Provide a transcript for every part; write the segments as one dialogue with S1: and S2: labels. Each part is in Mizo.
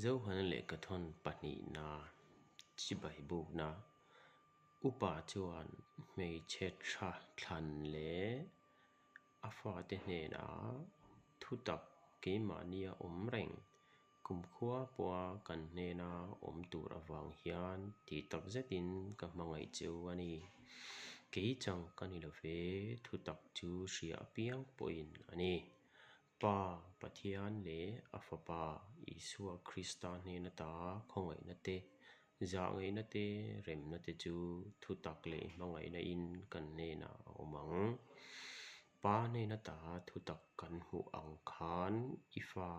S1: Zohana lehkhathawn pahnihna chibai bukna upa chuan hmeichhe tha thlan leh a fate hnenah thutak keimahnia awm reng Kumkhua pawha kan hnena awm tur avang hian tih tak zetin ka hmangaih che u a ni. Kei chang ka ni lo ve, thutak chu hria apiang pawhin a ni. Pa, Pathian leh a Fapa Isua Krista hnen ata khawngaihna te, zahngaihna te, remna te chu thutak leh hmangaihna in kan hnenah a awm ang. Pa hnen ata thutak kan hmuh ang khan i fa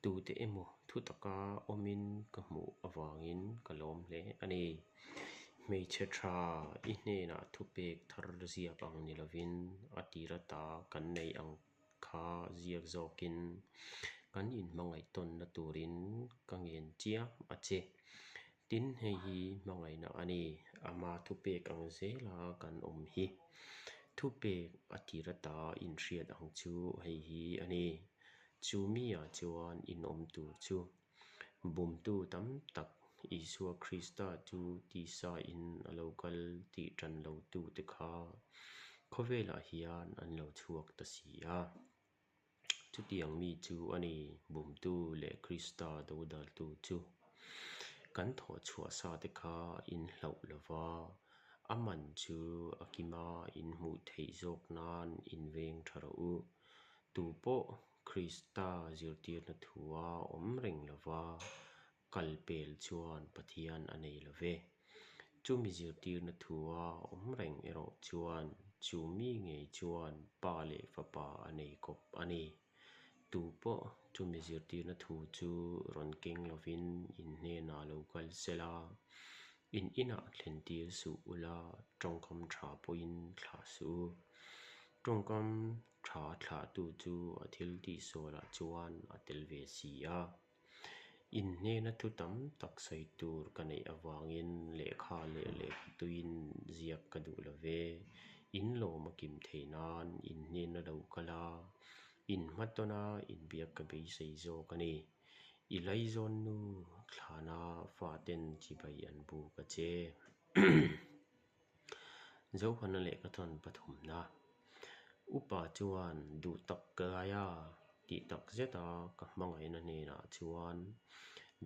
S1: tute emaw thutaka awmin ka hmuh avangin ka lawm hle a ni. Hmeichhe tha i hnenah thupek thar ziak ang ni lovin a tir ata kan neih ang kha ziak zawkin kan inhmangaih tawnna turin ka ngen chiam a che. Tin, hei hi hmangaihna a ni, ama thupek ang zela kan awm hi. Thupek a tir ata inhriat ang chu hei hi a ni. Chu miah chuan inawm tur chu bumtu tam tak Isua Krista chu tisain a lo kal tih tan lotute kha khawvelah hian an lo chhuak ta si a. Chutiang mi chu a ni, bumtu leh Krista dodaltu chu. Kan thawh chhuah sa te kha in hlauh lo va, a man chu a kima in hmuh theih zawk nan in veng tha rawh u. Tu pawh Krista zirtirna thua awm reng lo va, kal pel chuan Pathian a nei lo ve. Chumi zirtirna thua awm reng erawh chuan chu mi ngei chuan Pa leh Fapa a nei kawp a ni. Tu pawh chumi zirtirna thu chu rawn keng lovin in hnenah lo kal se la, in inah thlentir suh ula, tawngkam tha pawhin thlah suh u. Tawngkam tha thlahtu chu a thil tihsualah chuan a tel ve si a. In hnena thu tam tak sawi tur ka neih avangin lehkha leh lehkha tuiin ziak ka duh lo ve. In lawm a kim thei nan in hnena lo kal a, in hmatawna inbiak ka beisei zawk a ni. I laizawn nu thlana faten chibai an buk a che. Zohana lehkhathawn pathumna upa chuan duh tak ka gai a tih tak zeta ka hmangaihna hnenah chuan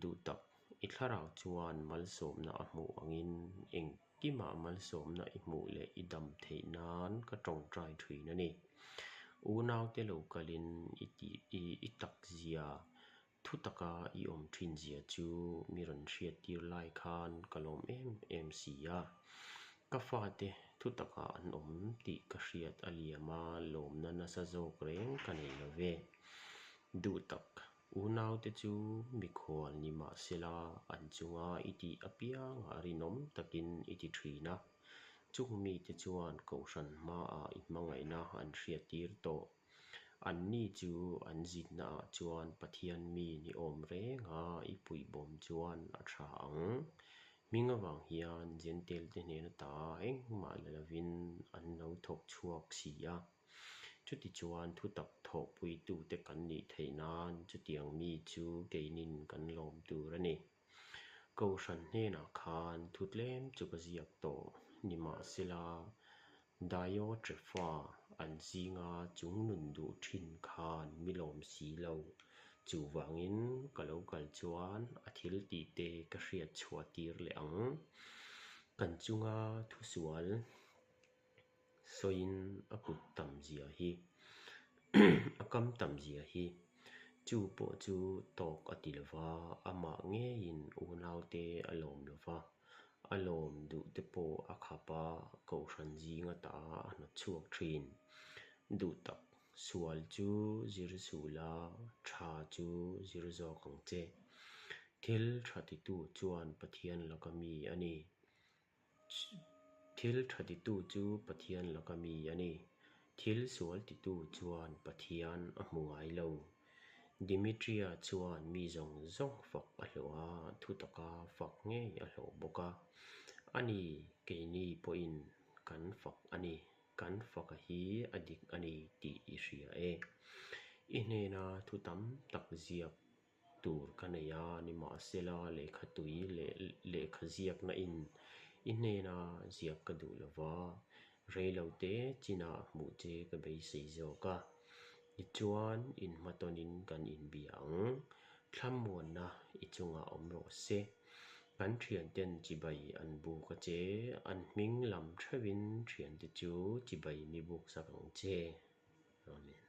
S1: duh tak i thlarau chuan malsawmna a hmuh angin engkimah malsawmna i hmuh leh i dam theih nan ka tawngtai thin a ni. Unaute lo kalin i tih i tak zia Thu taka i awm thin zia chu mi rawn hriat tir lai khan ka lawm em em si a. Ka fate thu taka an awm tih ka hriat a liam a, lawmna nasa zawk reng ka nei lo ve. Duh tak, unaute chu mikhual ni mah sela an chunga i tih apiangah rinawm takin i ti thin a. Chung mite chuan kohhran hmaah i hmangaihna an hriat tir tawh. Anni chu an zitnaah chuan Pathian mi ni awm renga i puihbawm chuan a tha ang. Hming avang hian Jentail-te hnena ta engmah la lovin an lo thawk chhuak si a. Chutichuan thutak thawhpuitute kan nih theih nan chutiang mi chu keinin kan lawm tur a ni. Kohhran hnenah khan thu tlem chu ka ziak tawh nimahsela Diotrepha an zinga chung nun duh thin khan mi lawm si lo. Chuvangin ka lo kal chuan a thil tih te ka hriat chhuah tir leh ang. Kan chunga thusual sawiin a kut tam zia hi a kam tam zia hi chu pawh chu tawk a ti lova, amah ngeiin unaute a lawm lova, a lawm duh te pawh a khap a, kohhran zinga ta a hnawt chhuak thin. Duh tak, sual chu zir suh la, tha chu zir zawk ang che. Thil tha titu chuan Pathian laka mi a ni. Thil tha titu chu Pathian laka mi a ni. Thil sual titu chuan Pathian a hmu ngai lo. Dimitria chuan mi zawng zawng fak a hlawh a, thu taka fak ngei a hlawh bawk a. A ni, keini pawhin kan fak a ni, kan faka hi a dik a ni tih i hria e. I hnena thu tam tak ziak. tur ka nei a, nimahsela lehkha tui leh lehkha ziakna in i hnena ziak ka duh lo va, reilote chinah hmuh che ka beisei zawk a. Tichuan, inhmatawnin kan inbia ang. Thlamuanna i chungah awm rawh se. Kan thianten chibai an buk a che, an hming lam theuhin thiante chu chibai mi buk sak ang che. Amen.